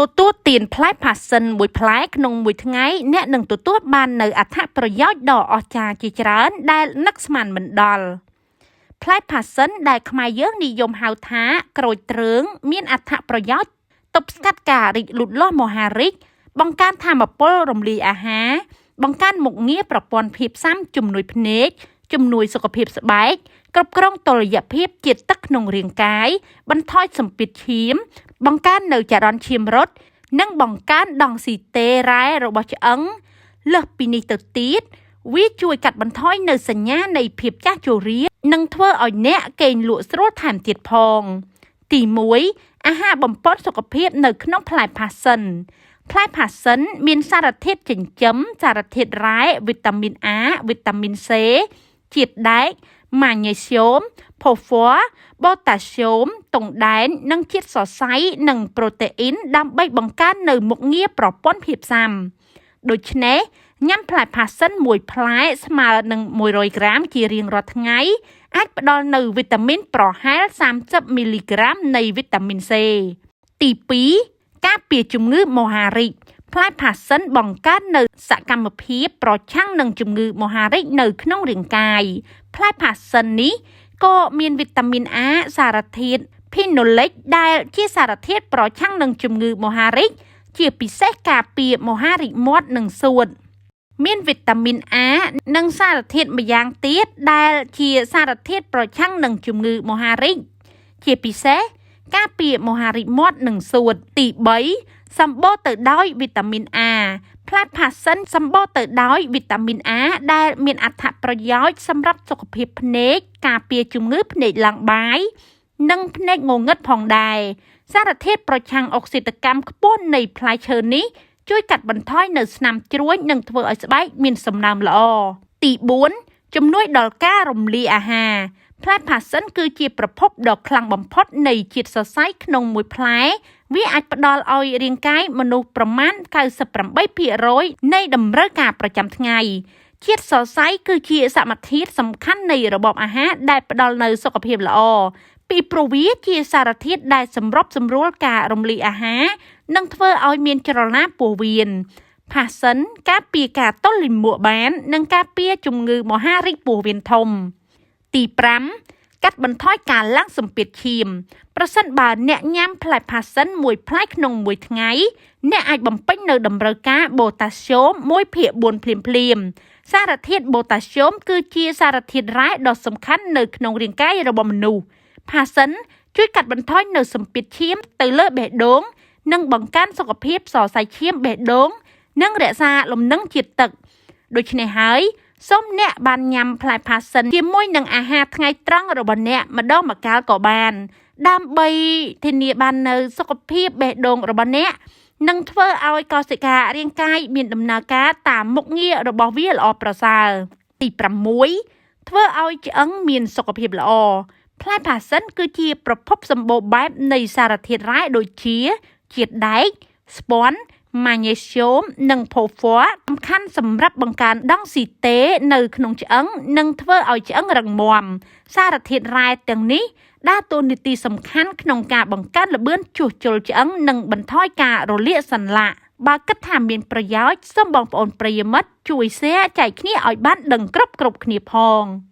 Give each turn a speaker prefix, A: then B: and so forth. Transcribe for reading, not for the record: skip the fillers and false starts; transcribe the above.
A: ទទួលទានផ្លែផាសសិនមួយផ្លែក្នុងមួយថ្ងៃអ្នកនឹងទទួលបាននូវអត្ថប្រយោជន៍ដ៏អស្ចារ្យជាច្រើនដែលនឹកស្មានមិនដល់ផ្លែផាសសិនដែលខ្មែរយើងនិយមហៅថាក្រូចទ្រើងមានអត្ថប្រយោជន៍ទប់ស្កាត់ការរីកលូតលាស់មហារីកបង្កើនថាមពលរំលាយអាហារបង្កើនមុខងារប្រព័ន្ធភាពស៊ាំជំនួយភ្នែកជំនួយសុខភាពស្បែកគ្រប់គ្រងតុល្យភាពជាតិទឹកក្នុងរាងកាយបន្ថយសម្ពាធឈាមបង្កើននៅចរន្តឈាមរត់និងបង្កើនដង់ស៊ីតេរ៉ែរបស់ឆ្អឹងលើសពីនេះទៅទៀតវាជួយកាត់បន្ថយនៅសញ្ញានៃភាពចាស់ជរានិងធ្វើឲ្យអ្នកគេងលក់ស្រួលថែមទៀតផងទី1អាហារបំប៉នសុខភាពនៅក្នុងផ្លែផាសសិនផ្លែផាសសិនមានសារធាតុចិញ្ចឹមសារធាតុរ៉ែវីតាមីន A វីតាមីន C ជាតិដែកម៉ាញ៉េស្យូមផូហ្វ័រប៉ូតាស្យូមតុងដែននិងជាតិសរសៃនិងប្រូតេអ៊ីនដើម្បីបង្កើននៅមុខងារប្រព័ន្ធភាពស៊ាំដូច្នេះញ៉ាំផ្លែផាសសិនមួយផ្លែស្មើនឹង100ក្រាមជារៀងរាល់ថ្ងៃអាចផ្ដល់នូវវីតាមីនប្រហែល30មីលីក្រាមនៃវីតាមីន C ទី2ការពារជំងឺមហារីកផ្លែផាសសិនបង្កើននៅសកម្មភាពប្រឆាំងនឹងជំងឺមហារីកនៅក្នុងរាងកាយផ្លែផាសសិននេះក៏មានវីតាមីន A សារធាតុភីណូលិកដែលជាសារធាតុប្រឆាំងនឹងជំងឺមហារីកជាពិសេសការពារមហារីកមាត់និងសួតមានវីតាមីន A និងសារធាតុម្យ៉ាងទៀតដែលជាសារធាតុប្រឆាំងនឹងជំងឺមហារីកជាពិសេសការពារមហារីកមាត់និងសួតទី3សម្បូរទៅដោយវីតាមីន A ផ្លែផាសសិនសម្បូរទៅដោយវីតាមីន A ដែលមានអត្ថប្រយោជន៍សម្រាប់សុខភាពភ្នែកការពារជំងឺភ្នែកឡើងបាយនិងភ្នែកងងឹតផងដែរសារធាតុប្រឆាំងអុកស៊ីតកម្មខ្ពស់នៃផ្លែឈើនេះជួយកាត់បន្ថយនៅស្នាមជ្រួញនិងធ្វើឲ្យស្បែកមានសំណើមល្អទី4ជំនួយដល់ការរំលាយអាហារផ្លែផាសសិនគឺជាប្រភពដ៏ខ្លាំងបំផុតនៃជាតិសរសៃក្នុងមួយផ្លែវាអាចផ្ដល់ឲ្យរាងកាយមនុស្សប្រមាណ 98% នៃតម្រូវការប្រចាំថ្ងៃជាតិសរសៃគឺជាសមធាតុសំខាន់នៃរបបអាហារដែលផ្ដល់នូវសុខភាពល្អពីព្រោះវាជាសារធាតុដែលសម្របសម្រួលការរំលាយអាហារនិងធ្វើឲ្យមានចលនាពោះវៀនផាសសិនការពារការទល់លាមកបាននិងការពារជំងឺមហារីកពោះវៀនធំទី5កាត់បន្ថយការឡើងសម្ពាធឈាមប្រសិនបើអ្នកញ៉ាំផ្លែផាសសិនមួយផ្លែក្នុងមួយថ្ងៃអ្នកអាចបំពេញនៅតម្រូវការប៉ូតាស្យូម1/4ភ្លាមៗសារធាតុប៉ូតាស្យូមគឺជាសារធាតុរ៉ែដ៏សំខាន់នៅក្នុងរាងកាយរបស់មនុស្សផាសសិនជួយកាត់បន្ថយនៅសម្ពាធឈាមទៅលើបេះដូងនិងបង្កើនសុខភាពសរសៃឈាមបេះដូងនិងរក្សាលំនឹងជាតិទឹកដូច្នេះហើយសូមអ្នកបានញ៉ាំផ្លែផាសសិនជាមួយនឹងអាហារថ្ងៃត្រង់របស់អ្នកម្ដងម្កាលក៏បានដើម្បីធានាបាននៅសុខភាពបេះដូងរបស់អ្នកនិងធ្វើឲ្យកោសិការាងកាយមានដំណើរការតាមមុខងាររបស់វាល្អប្រសើរទី6ធ្វើឲ្យឆ្អឹងមានសុខភាពល្អផ្លែផាសសិនគឺជាប្រភពសម្បូរបែបនៃសារធាតុរ៉ែដូចជាជាតិដែកស្ពាន់ម៉ាញ៉េស្យូមនិងផូហ្វ័រសំខាន់សម្រាប់បង្កើនដង់ស៊ីតេនៅក្នុងឆ្អឹងនិងធ្វើឲ្យឆ្អឹងរឹងមាំសារធាតុរ៉ែទាំងនេះដើរតួនាទីសំខាន់ក្នុងការបង្កើនល្បឿនជួសជុលឆ្អឹងនិងបន្ថយការរលាកសន្លាក់បើគិតថាមានប្រយោជន៍សូមបងប្អូនប្រិយមិត្តជួយ share ចែកគ្នាឲ្យបានដឹងគ្រប់គ្នាផង។